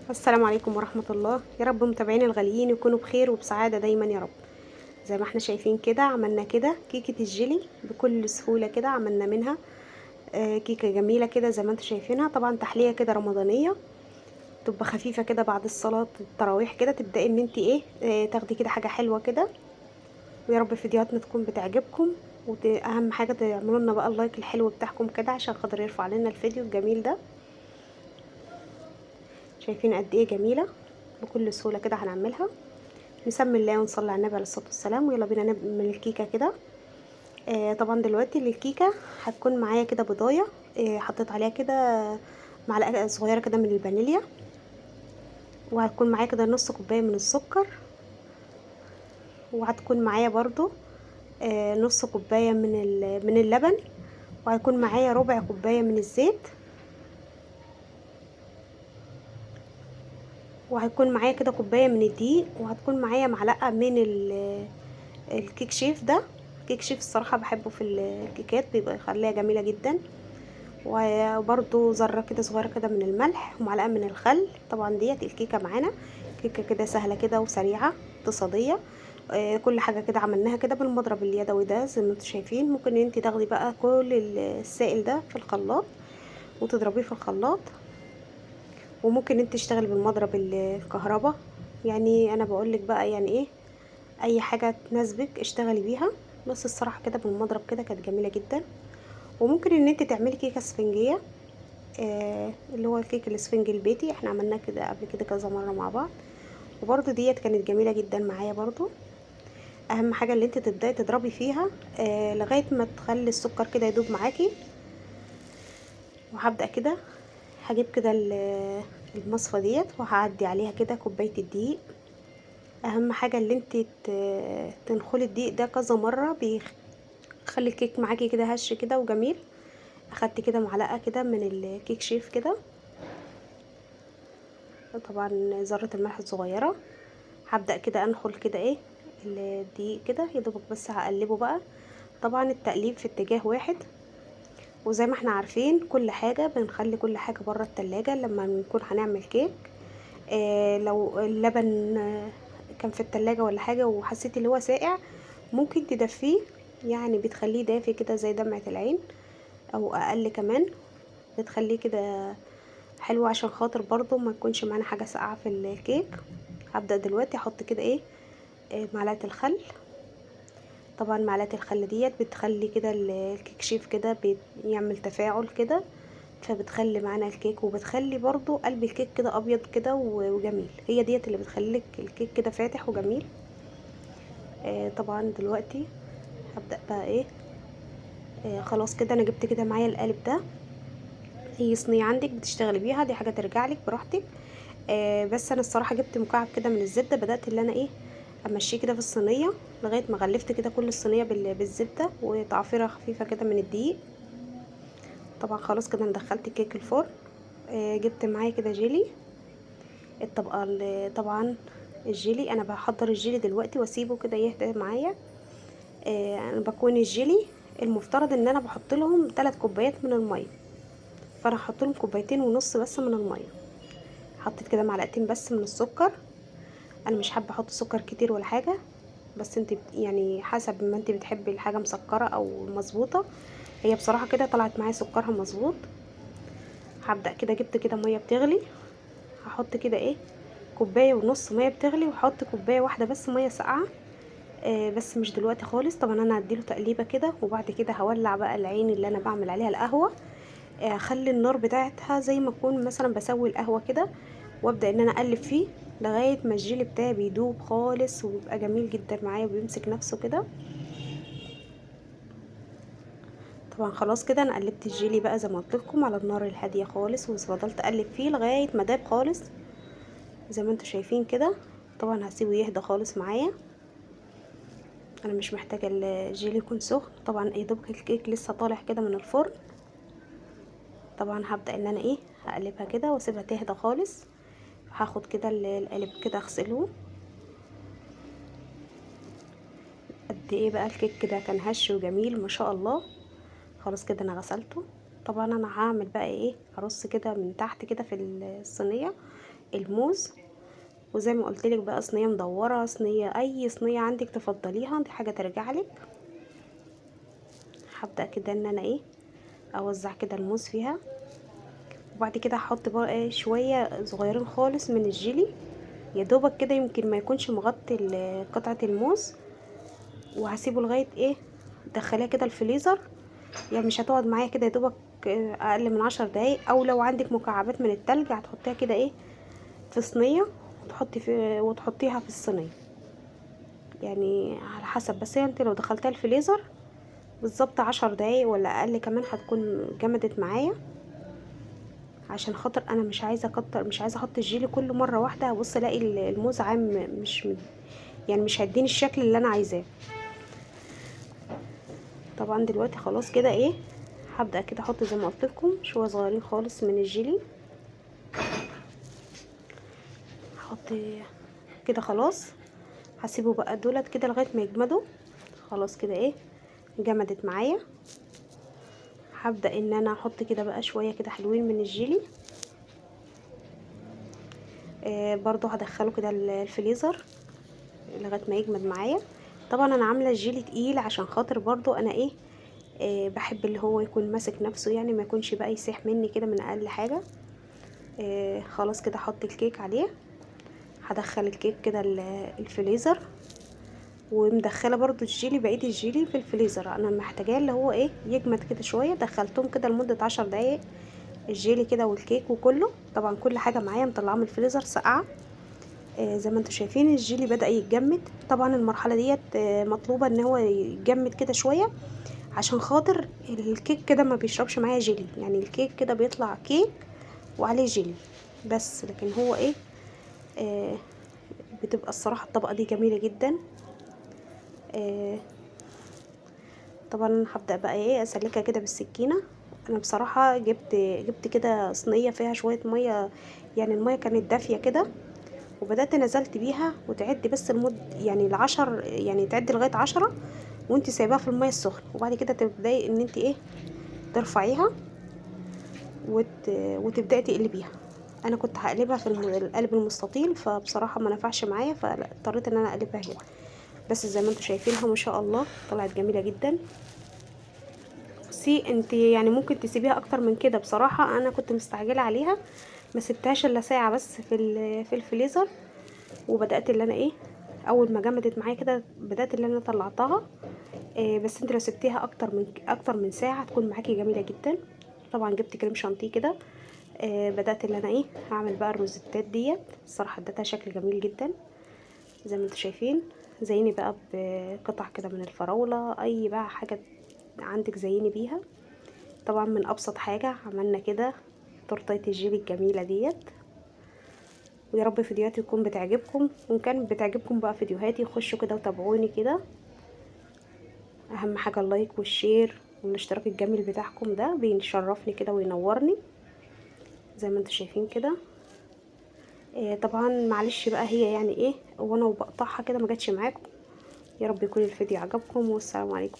السلام عليكم ورحمة الله. يا رب متابعين الغاليين يكونوا بخير وبسعادة دايما يا رب. زي ما احنا شايفين كده عملنا كده كيكة الجيلي بكل سهولة كده، عملنا منها كيكة جميلة كده زي ما انتم شايفينها. طبعا تحلية كده رمضانية، تبقى خفيفة كده بعد الصلاة التراويح كده، تبدأي ان انت ايه تاخدي كده حاجة حلوة كده. ويا رب فيديوهاتنا تكون بتعجبكم، واهم حاجة تعملوا لنا بقى ال like الحلو بتاعكم كده عشان خاطر يرفع لنا الفيديو الجميل ده. شايفين قد ايه جميلة، بكل سهولة كده هنعملها. نسمي الله ونصلي على النبي عليه الصلاة والسلام، ويلا بينا نعمل الكيكة كده. طبعا دلوقتي الكيكة هتكون معايا كده بضاية، حطيت عليها كده معلقة صغيرة كده من الفانيليا، وهتكون معايا كده نص كوباية من السكر، وهتكون معايا برضو نص كوباية من اللبن، وهيكون معايا ربع كوباية من الزيت، وهيكون معايا كده كوباية من الدقيق، وهتكون معايا معلقة من الكيك شيف. ده كيك شيف الصراحة بحبه في الكيكات، بيبقى يخليها جميلة جدا. وبرده ذرة كده صغيرة كده من الملح، ومعلقة من الخل. طبعا ديت الكيكة معانا كيكة كده سهلة كده وسريعة اقتصادية. كل حاجة كده عملناها كده بالمضرب اليدوي ده زي ما انتم شايفين. ممكن ان انت تاخدي بقى كل السائل ده في الخلاط وتضربيه في الخلاط، وممكن انت تشتغلي بالمضرب الكهرباء. انا بقولك بقى ايه اي حاجة تناسبك اشتغلي بيها، بس الصراحة كده بالمضرب كده كانت جميلة جدا. وممكن ان انت تعملي كيكة اسفنجية، اللي هو الكيك الاسفنجي البيتي، احنا عملناه كده قبل كده كذا مرة مع بعض، وبرده ديت كانت جميلة جدا معايا. برده اهم حاجة اللي انت تبداي تضربي فيها لغاية ما تخلي السكر كده يدوب معاكي. وهبدأ كده هجيب كده المصفى ديت وهعدي عليها كده كوباية الدقيق. اهم حاجة اللي انت تنخلي الدقيق ده كذا مرة، بيخلي الكيك معاكي كده هش كده وجميل. اخدت كده معلقة كده من الكيك شيف كده، طبعا ذرة الملح الصغيرة. هبدأ كده انخل كده ايه الدقيق كده يا دوبك، بس هقلبه بقى. طبعا التقليب في اتجاه واحد، وزي ما احنا عارفين كل حاجة بنخلي كل حاجة بره التلاجة لما نكون هنعمل كيك. لو اللبن كان في التلاجة ولا حاجة وحسيتي اللي هو ساقع ممكن تدفيه، بتخليه دافي كده زي دمعة العين او اقل كمان، بتخليه كده حلو عشان خاطر برضو ما يكونش معانا حاجة ساقعة في الكيك. هبدأ دلوقتي احط كده ايه معلقة الخل. طبعا معلقة الخل ديت بتخلي كده الكيك شيف كده بيعمل تفاعل كده، فبتخلي معانا الكيك، وبتخلي برضو قلب الكيك كده ابيض كده وجميل. هي ديت اللي بتخليك الكيك كده فاتح وجميل. طبعا دلوقتي هبدأ بقى ايه، خلاص كده انا جبت كده معايا القالب ده. اي صينية عندك بتشتغلي بيها، دي حاجة ترجع لك براحتك. بس انا الصراحة جبت مكعب كده من الزبدة، بدأت اللي انا ايه امشيه كده في الصينية لغاية ما غلفت كده كل الصينية بالزبدة وتعفيرة خفيفة كده من الدقيق. طبعا خلاص كده انا دخلت الكيك الفرن. جبت معايا كده جيلي الطبقة اللي طبعا الجيلي انا بحضر الجيلي دلوقتي واسيبه كده يهدى معايا. انا بكون الجيلي المفترض ان انا بحط لهم 3 كوبايات من المية، فانا هحط لهم كوبايتين ونص بس من المية. حطيت كده معلقتين بس من السكر، انا مش حابة احط سكر كتير ولا حاجة، بس انت حسب ما انت بتحبي الحاجة مسكره او مظبوطة. هي بصراحة كده طلعت معايا سكرها مظبوط. هبدا كده جبت كده مية بتغلي، هحط كده ايه كوباية ونص مية بتغلي، وهحط كوباية واحدة بس مية ساقعه، بس مش دلوقتي خالص. طبعا انا هديله تقليبه كده، وبعد كده هولع بقى العين اللي انا بعمل عليها القهوة. هخلي النار بتاعتها زي ما اكون مثلا بسوي القهوة كده، وابدا ان انا اقلب فيه لغاية ما الجيلي بتاعي بيدوب خالص وبيبقى جميل جدا معايا وبيمسك نفسه كده. طبعا خلاص كده انا قلبت الجيلي بقى زي ما قلت لكم على النار الهادية خالص، وفضلت اقلب فيه لغاية ما داب خالص زي ما انتم شايفين كده. طبعا هسيبه يهدى خالص معايا، انا مش محتاجه الجيلي يكون سخن. طبعا يا دوبك الكيك لسه طالع كده من الفرن. طبعا هبدا ان انا ايه هقلبها كده واسيبها تهدى خالص. هاخد كده القالب كده اغسله. قد ايه بقى الكيك كده كان هش وجميل ما شاء الله. خلاص كده انا غسلته. طبعا انا هعمل بقى ايه، هرص كده من تحت كده في الصينية الموز. وزي ما قلت لك بقى صينية مدورة، صينية، اي صينية عندك تفضليها، دي حاجة ترجع لك. هبدا كده ان انا ايه اوزع كده الموز فيها، وبعد كده هحط بقى ايه شوية صغيرين خالص من الجيلي، يا دوبك كده يمكن ما يكونش مغطي قطعه الموز، وهسيبه لغاية ايه دخليها كده الفريزر، يعني مش هتقعد معايا كده يا دوبك اقل من 10 دقايق. او لو عندك مكعبات من التلج هتحطيها كده ايه في صينية، وتحطيها في الصينية، يعني على حسب. بس هي انت لو دخلتها الفريزر بالظبط 10 دقايق ولا اقل كمان هتكون جمدت معايا، عشان خاطر انا مش عايزه اكتر، مش عايزه احط الجيلي كله مرة واحدة، ابص الاقي الموز عام مش يعني مش هيديني الشكل اللي انا عايزاه. طبعا دلوقتي خلاص كده ايه هبدا كده احط زي ما قلت لكم شوية صغيرين خالص من الجيلي، هحط كده خلاص. هسيبه بقى دولت كده لغاية ما يجمدوا. خلاص كده ايه جمدت معايا. هبدا ان انا احط كده بقى شوية كده حلوين من الجيلي، برضو هدخله كده الفريزر لغاية ما يجمد معايا. طبعا انا عامله الجيلي تقيل عشان خاطر برضو انا ايه بحب اللي هو يكون ماسك نفسه، يعني ما يكونش بقى يسيح مني كده من اقل حاجة. خلاص كده احط الكيك عليه، هدخل الكيك كده الفريزر، ومدخله برضو الجيلي، بقية الجيلي في الفريزر، انا محتاجاه اللي هو ايه يجمد كده شوية. دخلتهم كده لمدة 10 دقايق الجيلي كده والكيك وكله، طبعا كل حاجة معايا مطلعاه من الفريزر ساقعه. زي ما انتم شايفين الجيلي بدأ يتجمد. طبعا المرحلة ديت مطلوبه ان هو يتجمد كده شوية عشان خاطر الكيك كده ما بيشربش معايا جيلي، يعني الكيك كده بيطلع كيك وعليه جيلي بس، لكن هو ايه بتبقى الصراحة الطبقة دي جميلة جدا. طبعا هبدأ بقى ايه اسلكها كده بالسكينة. انا بصراحة جبت كده صينية فيها شوية مية، يعني المية كانت دافيه كده، وبدات نزلت بيها، وتعد بس المد يعني العشر، يعني تعد لغاية 10 وانت سايباها في المية السخنة، وبعد كده تبداي ان انت ايه ترفعيها وتبداي تقلبيها. انا كنت هقلبها في القالب المستطيل، فبصراحة ما نفعش معايا، فاضطريت ان انا اقلبها هنا. بس زي ما انتم شايفينها ما شاء الله طلعت جميلة جدا. بصي انت يعني ممكن تسيبيها اكتر من كده، بصراحة انا كنت مستعجلة عليها، ما سبتهاش الا ساعة بس في الفريزر، وبدات اللي انا ايه اول ما جمدت معايا كده بدات اللي انا طلعتها. بس انت لو سبتيها اكتر من ساعة هتكون معاكي جميلة جدا. طبعا جبت كريم شانتيه كده، بدات اللي انا ايه هعمل بقى الروزتات ديت، الصراحة ادتها شكل جميل جدا زي ما انتم شايفين. زيني بقى بقطع كده من الفراوله، اي بقى حاجة عندك زيني بيها. طبعا من ابسط حاجة عملنا كده تورتيه الجيلي الجميلة ديت. ويا رب فيديوهاتي تكون بتعجبكم، وان كان بتعجبكم بقى فيديوهاتي خشوا كده وتابعوني كده. اهم حاجة ال like وال share والاشتراك الجميل بتاعكم ده بيشرفني كده وينورني زي ما انتم شايفين كده. طبعا معلش بقى هي يعني ايه وانا وبقطعها كده ما جاتش معاكم. يا رب يكون الفيديو عجبكم، والسلام عليكم.